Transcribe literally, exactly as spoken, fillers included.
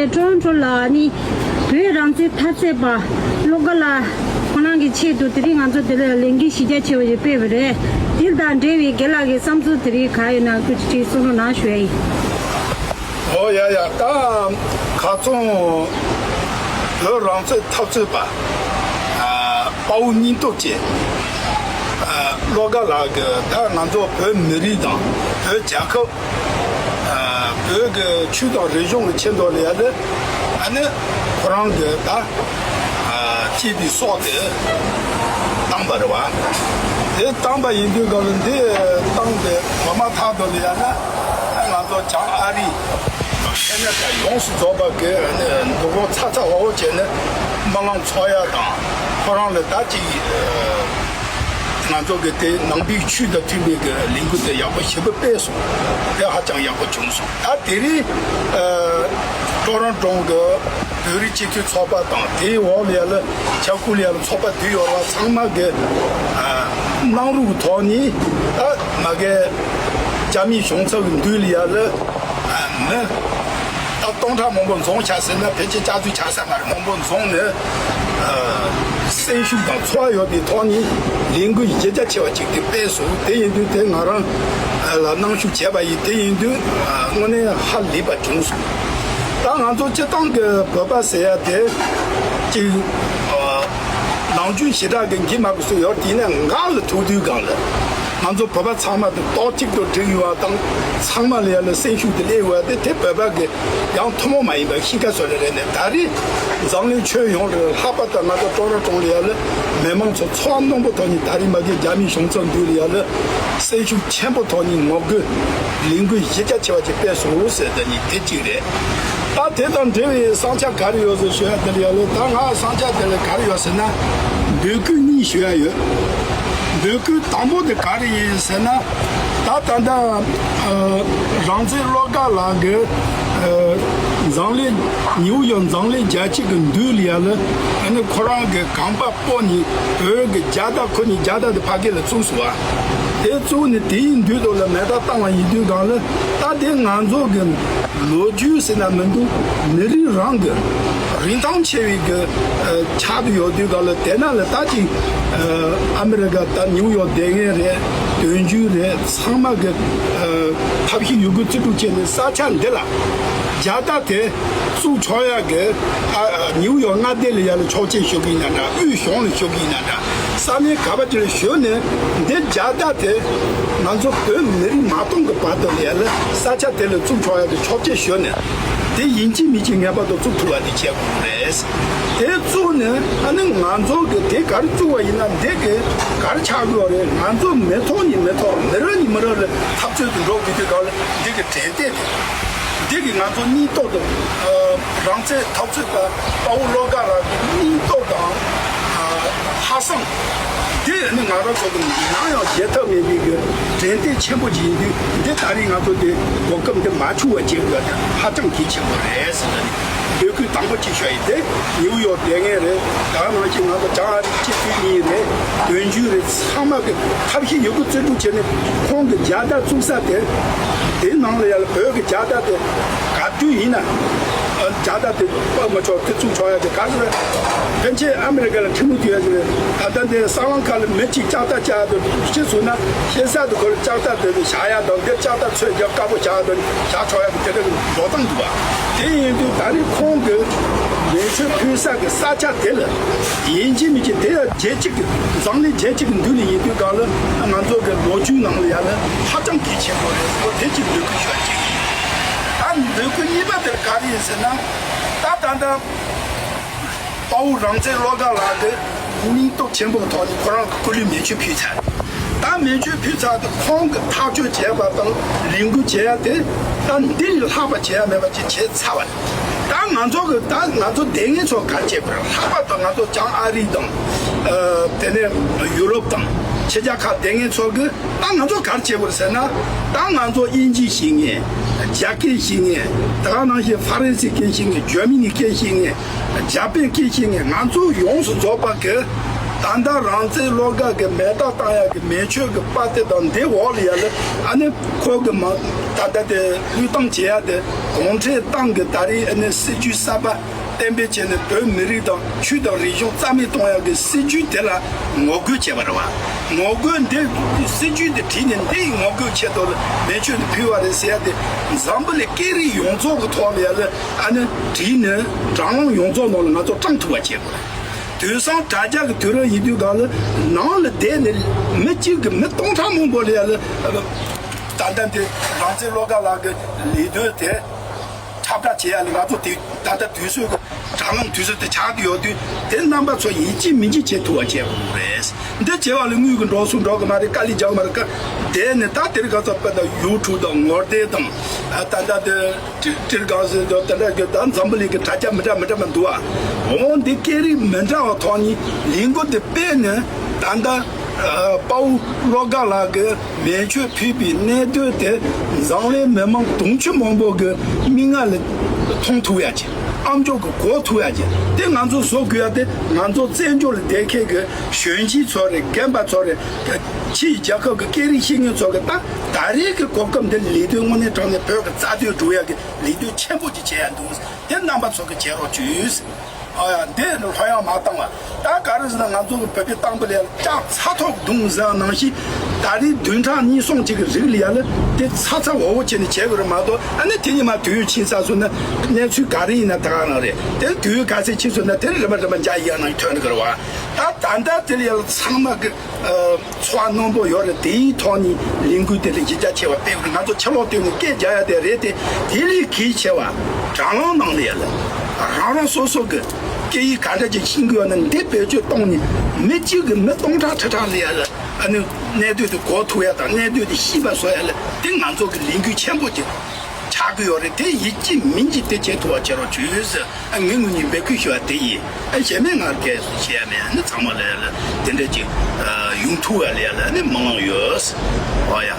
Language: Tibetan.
ཀྲོ་རོན་ཀྲོ་ལ་ནི་བོད་རང་བཙན་འཐབ་རྩོད་པ་བློ་དགའ་ལགས་ཁོ་རང་གི་ཆེད་དུ་དེ་རིང་ང་ཚོ་དེ་ལ་ལས་འགུལ་གཞི་རྒྱ་ཆེ་བ་ཞིག་སྤེལ་བ་རེད། དེ་དང་འབྲེལ་བའི་རྒན་ལགས་ཀྱི་བསམ་ཚུལ་དེ་རིང་ག་ཡོད་ན་སྐུ་མཁྱེན་གསུང་རོགས་གནང་ཞུ་ཡ་ཡིན། ཨོ་ཡ་ཡ། ད་ཁ་ཚོང་བོད་རང་བཙན་འཐབ་རྩོད་པ་ཨ་དཔའ་བོ་སྙིང་སྟོབས་ཅན་ཨ་བློ་དགའ་ལགས་ཀྱིས་ད་ང་ཚོ་བོད་མི་རིགས་དང་བོད་རྒྱལ་ཁབ་ཨ་བོད་ཀྱི་ཆོས་དང་རིག་གཞུང་གི་ཆེད་དུ་ལ་ཡ་ལ་ཨ་ནི་ཁོ་རང་གི་ད་ཨ་གཅེས་པའི་སྲོག་དེ་བཏང་པ་རེད་བ། དེ་བཏང་པ་ཡིན་དུས་སྐབས་ལ་འདི་བཏང་སྟེ་བོད་མ་ཐག་ཏུ་ལ་ཡ་ལ་ང་ཚོ་བྱང་ཨ་རི་ཁེ་ན་ཌ་ཡོངས་སུ་རྫོགས་པ་གི་འདུ་འགོད་ཚ་ཚ་འུར་འུར་བྱས་ནས་དམག་ལམ་ཚོགས་ཡ་དང་ཁོ་རང་ལ་ད་ཅིག་ང་ཚོ་གི་དེ་ནང་པའི་ཆོས་དང་མཐུན་པའི་གི་ལས་འགུལ་དེ་ཡག་པོ་ཞེ་པོ་སྤེལ་སོང་། དེ་ཧ་ཅང་ཡག་པོ་བྱུང་སོང་། ད་དེ་རིང་ཀྲོ་རོན་ཀྲོ་གི་བོད་རིགས་སྤྱི་མཐུན་ཚོགས་པ་དང་དེའི་འོག་ལ་ཡ་ལ་ཆབ་ཁུལ་ལ་ཡ་ལ་ཚོགས་པ་བསྡུས་ཡོད་ར་ཚང་མ་གི་གནང་རུག་ཐོག་ནས་ད་མ་གི་རྒྱ་མིའི་གཞུང་ཚབ་ཀྱི་མདུན་ལ་ཡ་ལ་མི་ད་སྟོང་ཕྲག་མང་པོ་འཛོམས་བྱ་ཟེར་ན་ཕལ་ཆེར་བཅའ་སྡོད་བྱ་ས་མ་རེད། མང་པོ་འཛོམས་ནས་སེམས་ཤུགས་དང་ཚོར་བ་ཡོད་པའི་ཐོག་ནས་ལས་འགུལ་གཞི་རྒྱ་ཆེ་བ་ཅིག་དེ་སྤེལ་སོང་། དེ་ཡིན་དུས་དེ་ང་རང་ལ་གནང་ཞུ་བྱས་པ་ཡིན། དེ་ཡིན་དུས་དངོས་གནས་ཧ་ལས་པ་བྱུང་སོང་། ད་ང་ཚོ་སྤྱི་བཏང་གི་བོད་པ་ཟེར་ཡ་དེ་ཅིག་ནམ་རྒྱུན་ཞེ་དྲག་གི་འགྱིད་མ་དགོས་སུ་ཡོད་དེ་ནས་ང་ལ་ཐུག་དུས་སྒང་ལ་ང་ཚོ་བོད་པ་ཚང་མ་དང་ཏོག་གཅིག་ཏུ་བསྒྲིགས་ཡོད་པ་དང་ཚང་མ་ལ་ཡ་ལ་སེམས་ཤུགས་དེ་སླེབས་ཡོད་པ་དེ་དེ་བོད་པ་གི་ཡང་ཐུན་མོང་མ་ཡིན་པ་ཤི་ཁ་སོ་ལེ་རེད་ནས། ད་རེས་འཛམ་གླིང་ཁྱོན་ཡོངས་ལ་ལྷག་པར་དུ་ང་ཚོ་ཀྲོ་རོན་ཀྲོ་ལ་ཡ་ལ་མི་མང་ཚོ་ཚོར་བ་རྣོན་པོ་ཐོག་ནས་ད་རེས་མ་གི་རྒྱ་མིའི་གཞུང་ཚབ་མདུན་ལ་ཡ་ལ་སེམས་ཤུགས་ཆེན་པོ་ཐོག་ནས་ངོ་རྒོལ་ལས་འགུལ་གཞི་རྒྱ་ཆེ་བ་ཅིག་སྤེལ་སོང་ཟེར་ད་ནི་དེ་གཅིག་རེད། ད་དེ་དང་འབྲེལ་བའི་བསམ་འཆར་ག་རེ་ཡོད་ཟེར་ཞུ་ཡ་དེ་ལ་ཡ་ལ་ད་ང་བསམ་འཆར་དེ་ལ་ག་རེ་ཡོད་ཟེར་ན་འབོད་སྐུལ་གཉིས་ཞུ་ཡ་ཡོད། འབོད་སྐུལ་དང་པོ་དེ་ག་རེ་ཡིན་ཟེར་ན། ད་ད་ལྟ་ཨ་རང་བཙན་བློ་དགའ་ལགས་ཀྱིས་ཨ་འཛམ་གླིང་ནིའུ་ཡོག་འཛམ་གླིང་རྒྱལ་སྤྱི་གི་མདུན་ལ་ཡ་ལ་ཨ་ནི་ཁོ་རང་གི་གོམ་པ་སྤོ་ནས་བོད་ཀྱི་རྒྱལ་དར་ཁུར་ནས་རྒྱལ་དར་དེ་ཕ་གི་ལ་བཙུགས་སོང་བ། དེ་བཙུགས་ནས་དེའི་མདུན་དུ་ལ་མེ་སྟག་བཏང་བ་ཡིན་དུས་སྒང་ལ་ད་དེ་ང་ཚོ་གི་ལོ་རྒྱུས་ཟེར་ན་མི་འདུག་མི་རིགས་རང་གི་རིན་ཐང་ཆེ་བའི་གི་ཨ་ཆགས་ཏེ་ཡོད་དུས་སྒང་ལ་དེ་ན་ལ་ད་ཅིག་ཨ་ཨ་མི་རི་ཀ་ད་ནིའུ་ཡོག་སྡེ་ངན་རེད། དོན་གཅོད་རེད། ཚང་མ་གི་ཨ་ཐབས་ཤེས་ཡོད་རྒུ་རྩིས་སྤྲོད་བྱས་ནས་ས་ཆ་འདི་ལ་རྒྱལ་དར་དེ་བཙུགས་ཆོག་ཡག་གི་ཨ་ཨ་ནིའུ་ཡོག་མངའ་སྡེ་ལ་ཡ་ལ་ཆོག་མཆན་ཞུ་གི་ཡིན་ན་འདྲ། དབུས་གཞུང་ལ་ཞུ་གི་ཡིན་ན་འདྲ། ས་གནས་ག་པ་ཅིག་ལ་ཞུས་ནས་འདི་རྒྱལ་དར་དེ་ང་ཚོ་བོད་མི་རིགས་མ་སྟོང་གི་བར་དུ་ལ་ཡ་ལ་ས་ཆ་དེ་ལ་བཙུགས་ཆོག་ཡག་གི་ཆོག་མཆན་ཞུས་ནས་དེ་ཡིན་གཅིག་མིན་གཅིག་ངེས་པར་དུ་བཙུགས་ཐུབ་པ་དེ་བྱེད་དགོས་རེད། དེ་བཙུགས་ནས་ཨ་ནི་ང་ཚོ་གི་དེ་ག་རེ་བཙུགས་པ་ཡིན་ན་འདི་གི་ག་རེ་ཆགས་དགོས་རེད། ང་ཚོ་མི་ཐོག་ནས་མི་ཐོག་མི་རབས་ནས་མི་རབས་ལ་འཐབ་རྩོད་དུ་འགྲོ་དགོས་དུས་སྒང་ལ་འདི་གི་དྲན་རྟེན་དེ་འདི་གི་ང་ཚོ་སྙིང་སྟོབས་དང་ཨ་རང་བཙན་འཐབ་རྩོད་པ་དཔའ་བོ་བློ་དགའ་ལགས་ཀྱི་སྙིང་སྟོབས་དང་ཨ་ལྷག་བསམ་འདི་ནི་ང་རང་ཚོ་གི་ནམ་ཡང་བརྗེད་ཐབས་མེད་པའི་གི་དྲན་རྟེན་ཆེན་པོ་ཅིག་ཡིན་དུས་འདི་ད་རེས་ང་ཚོ་འདི་གོ་སྐབས་འདི་མ་འཆུག་པ་བྱེད་དགོས་དེ་ཧ་ཅང་གལ་ཆེན་པོ་རེད་ཟེར་ནས་འབོད་སྐུལ་དང་པོ་གཅིག་ཞུ་ཡི། དེ་ནིའུ་ཡོག་སྡེ་ངན་རེད། ད་ག་ནང་བཞིན་ང་ཚོ་བྱང་ཨ་རི་སྤྱི་འཐུས་གཉིས་རེད། དོན་གཅོད་རེད། ཚང་མ་གི་ཐབས་ཤེས་ཡོད་རྒུ་རྩིས་སྤྲོད་བྱས་ནས་ཁོང་གི་རྒྱལ་དར་བཙུགས་ས་དེ་དེ་ནང་ལ་ཡ་ལ་བོད་ཀྱི་རྒྱལ་དར་དེ་ག་དུས་ཡིན་ན་རྒྱལ་དར་དེ་ཕབ་མ་ཆོག་དེ་བཙུགས་ཆོག་ཡ་དེ་ག་ཚོད་ཕན་ཆད་ཨ་མི་རི་ཀ་ལ་ཁྲིམས་མི་མཐུན་ཡ་ཟེར། ད་ལྟ་འདི་སྲང་ལམ་ཁ་ལ་མི་གཅིག་ལྕགས་རྟ་བཅག་དུ་ཤི་སོང་ན་ཤི་ས་དུ་ཁོ་ལ་ལྕགས་རྟ་དེ་ཚོ་བཞག་ཡ་དང་འདིར་ལྕགས་རྟ་ཚོས་རྒྱབ་དཀར་པོ་བཞག་དང་བཞག་ཆོག་ཡ་དེ་དེ་འདྲ་གི་འགྲོ་སྟངས་འདུག་བ། དེ་ཡིན་དུས་ད་རེས་ཁོང་གི་མེ་མཆོད་ཕུལ་ས་གི་ས་ཆ་དེ་ལ་ཡིན་གཅིག་མིན་གཅིག་དེ་ཡང་རྒྱལ་གཅིག་གི་འཛམ་གླིང་རྒྱལ་གཅིག་གི་མདུན་ལ་ཡིན་དུས་སྒང་ལ་ང་ཚོ་གི་ལོ་རྒྱུས་ནང་ལ་ཡ་ལ་ཧ་ཅང་གལ་ཆེན་པོ་རེད། ཁོ་དེ་གཅིག་འབོད་སྐུལ་ཞུ་ཡ་གཅིག་ཡིན། ད་འབོད་སྐུལ་གཉིས་པ་དེར་ག་རེ་ཡིན་ཟེར་ན་ད་ད་ལྟ། དཔའ་བོ་རང་བཙན་བློ་དགའ་ལགས་ཀྱི་སྙིང་སྟོབས་ཆེན་པོ་གི་ཐོག་ནས་ཁོ་རང་གི་སྐུ་ལུས་མེ་མཆོད་ཕུལ་ཚར་རེད། ད་མེ་མཆོད་ཕུལ་ཚར་དུས་ཁོང་གི་ཐག་གཅོད་བྱས་པ་དང་ལས་འགུལ་བྱས་ཡ་དེ་ད་འདི་ལས་ལྷག་པ་བྱས་ཡ་མེད་པ་ཅིག་བྱས་ཚར་བ་རེད། ད་ང་ཚོ་གི་ད་ང་ཚོ་སྡེ་ངན་ཚོ་ག་རེ་བྱེད་དགོས་རེད། ལྷག་པར་དུ་ང་ཚོ་བྱང་ཨ་རི་དང་ཨ་དེ་ནས་ཡུ་རོབ་དང་ཕྱི་རྒྱལ་ཁག་སྡེ་ངན་ཚོ་གི་ད་ང་ཚོ་ག་རེ་བྱེད་དགོས་རེད་ཟེར་ན་ད་ང་ཚོ་དབྱིན་ཇི་ཤེས་མཁན། རྒྱ་སྐད་ཤེས་མཁན། ད་ག་ནང་བཞིན་ཧྥ་རན་སི་སྐད་ཤེས་མཁན། འཇར་མ་ནི་སྐད་ཤེས་མཁན། འཇར་པན་སྐད་ཤེས་མཁན། ང་ཚོ་ཡོངས་སུ་རྫོགས་པ་གི་ ད་ལྟ་རང་བཙན་བློ་དགའ་གི་མེ་སྟག་བཏང་ཡག་གི་མེ་མཆོད་ཀྱི་པར་དེ་དང་འདི་འོག་ལ་ཡ་ལ་ཨ་ནི་ཁོ་གི་མ་ད་ལྟ་དེ་བློས་བཏང་བྱེད་ཡ་དེ་གུང་ཁྲན་ཏང་གི་ད་རེས་ཨ་ནི་སྲིད་ཇུས་གསར་པ་གཏན་འབེབས་བྱས་ནས་བོད་མི་རིགས་དང་ཆོས་དང་རིག་གཞུང་རྩ་མེད་གཏོང་ཡག་གི་སྲིད་ཇུས་དེ་ལ་ངོ་རྒོལ་བྱས་པ་རེད་བ། ངོ་རྒོལ་འདི་སྲིད་ཇུས་འདི་བྲིས་ནས་འདི་ཡི་ངོ་རྒོལ་ཆེད་དུ་ལ་མེ་མཆོད་དུ་ཕུལ་བ་རེད་ཟེར་ཡ་དེ་འཛམ་བུ་གླིང་སྐད་རིགས་ཡོངས་རྫོགས་ཀྱི་ཐོག་ལ་ཡ་ལ་ཨ་ནི་བྲིས་ནས་དྲ་ལམ་ཡོངས་རྫོགས་ནང་ལ་ང་ཚོ་བཀྲམ་ཐུབ་པ་བྱེད་དགོས། དུས་སང་དྲ་རྒྱ་གི་དུས་རབས་ཡིན་དུས་སྒང་ལ་ནང་ལ་བསྡད་ནས་མི་གཅིག་གི་མི་སྟོང་ཕྲག་མང་པོ་ལ་ཡ་ལ་ད་ལྟ་འདི་རང་བཙན་བློ་དགའ་ལགས་ཀྱི་ལས་དོན་དེ་ཁྱབ་བསྒྲགས་བྱེད་ཡ་ལ་ང་ཚོ་དེ་ད་ལྟ་དུས་ཚོད་ཀྱི་དྲ་ལམ་དུས་ཚོད་དེ་ཆགས་ཀྱི་ཡོད་དུས་དེ་རྣམ་པ་ཚོ་ཡིན་གཅིག་མིན་གཅིག་བྱེད་ཐུབ་པ་བྱེད་དགོས་རེད། འདི་བྱེད་པ་ལ་དངུལ་གྱི་འགྲོ་སོང་འགྲོ་གི་མ་རེད། དཀའ་ལས་རྒྱག་གི་མ་རེད། ཀ་བསྡད་ནས་ད་དེ་རིང་ཁ་སང་དཔེར་ན་ཡུ་ཊུབ་དང་ངོ་དེབ་དང་ད་ལྟ་དེ། ཀྲི་ཀྲི་གང་ཟེར་དུས་ད་ལྟ་གི་ད་འཛམ་བུ་གླིང་གི་དྲ་རྒྱ་མི་འདྲ་མི་འདྲ་མ་འདུག་ཨ། འོ་འདི་སྐད་རིགས་མི་འདྲ་བ་ཐོག་ནས་ལས་འགུལ་འདི་སྤེལ་ནས་ད་ལྟ་དཔའ་བོ་བློ་དགའ་ལགས་ཀྱི་མེ་མཆོད་ཕུལ་བའི་གནད་དོན་དེ་འཛམ་གླིང་མི་མང་དུང་ཕྱུར་མང་པོ་གི་མིག་སྔ་ལ་མཐོང་ཐུབ་ཡ་ཅིག་ཨམ་ཅོག་གི་གོ་ཐུབ་ཡ་ཅིག་དེ་ང་ཚོ་བཟོ་དགོས་ཡ་དེ་ང་ཚོ་བཙན་བྱོལ་ལ་བསྡད་མཁན་གྱི་གཞོན་སྐྱེས་ཚོ་རེད། རྒན་པ་ཚོ་རེད། ཕྱིའི་རྒྱལ་ཁབ་ཀྱི་སྐད་རིགས་ཤེས་མཁན་ཚོ་གི་ད་ད་རེས་ཀྱི་གོ་སྐབས་འདི་ལས་དོན་དངོས་གནས་དྲང་གནས་བོད་ཀྱི་རྩ་དོན་སྒྲུབ་ཡག་གི་ལས་དོན་ཆེན་པོ་ཅིག་བྱེད་ཡ་འདུག་དེ་རྣམ་པ་ཚོ་གི་བྱེད་རོགས་བྱོས། ཨ་ཡ་འདི་ལྷོད་ཡངས་མ་བཏང་བ་ད་ག་རེ་ཟེར་ན་ང་ཚོ་གི་བོད་པའི་ཏམ་བུ་ལ་ཡ་ལྕགས་ཚ་ཐོག་རྡུང་ཟེར་ནང་བཞིན་ད་རེས་བདུན་ཕྲག་གཉིས་གསུམ་ཅིག་གི་རིང་ལ་ཡ་ལ་དེ་ཚ་ཚ་འུར་འུར་བྱས་ནས་བྱེད་དགོས་རེད་མ་གཏོགས་ཨ་ནི་དེ་ཉིན་མ་དུས་ཡུན་ཕྱིན་ཚར་སོང་ན་གནས་ཚུལ་ག་རེ་ཡིན་ན་ད་ག་རང་རེད། དེ་དུས་ཡུན་ག་ཚད་ཕྱིན་སོང་ན་དེ་རིམ་པ་རིམ་པ་འཇའ་ཡལ་ནང་ཐོན་གི་རེད་བ། ད་ད་ལྟ་དེ་ལ་ཡ་ལ་ཚང་མ་གི་ཚོར་བ་རྣོན་པོ་ཡོད་རེད། དེའི་ཐོག་ནས་ལས་འགུལ་དེ་ལ་གཞི་རྒྱ་ཆེ་བ་སྤེལ་དགོས། ང་ཚོ་ཕྱི་ལོགས་སྟོན་ནས་སྐད་རྒྱག་ཡ་དེ་རེད་དེ། དེ་ལས་གལ་ཆེ་བ་དྲ་ལམ་ནང་ལ་ཡ་ལ་རང་རང་སོ་སོ་གི་སྐད་ཡིག་ག་འདྲ་ཅིག་ཤེས་ཀྱི་ཡོད་ན་འདི་བེད་སྤྱོད་གཏོང་ནས་མི་གཅིག་གི་མི་སྟོང་ཕྲག་ཁྲི་ཕྲག་ལ་ཡ་ལ་ཨ་ནི་གནད་དོན་དེ་གོ་ཐུབ་ཡ་དང་གནད་དོན་དེ་ཤེས་པ་བཟོ་ཡ་ལ་དེ་ང་ཚོ་གི་ལས་འགུལ་ཆེན་པོ་ཅིག་ཆགས་ཀྱི་ཡོད་རེད། དེ་ཡིན་གཅིག་མིན་གཅིག་དེ་བྱེད་ཐུབ་པ་བྱེད་རོགས་བྱོས་ཟེར། ཨ་ངས་ངོས་ནས་འབོད་སྐུལ་ཞུ་བ་དེ་ཡིན། ཨ་གཞན་མའི་ངར་སྐད་བཤད་ཡ་མེད། ཨ་ནི་ཚང་མ་ལ་ཡ་ལ་དེ་འདྲ་ཅིག་ཡོང་ཐུབ་པ་ལ་ཡ་ལ་ཨ་ནི་སྨོན་ལམ་ཡོད། ཨོ་ཡ།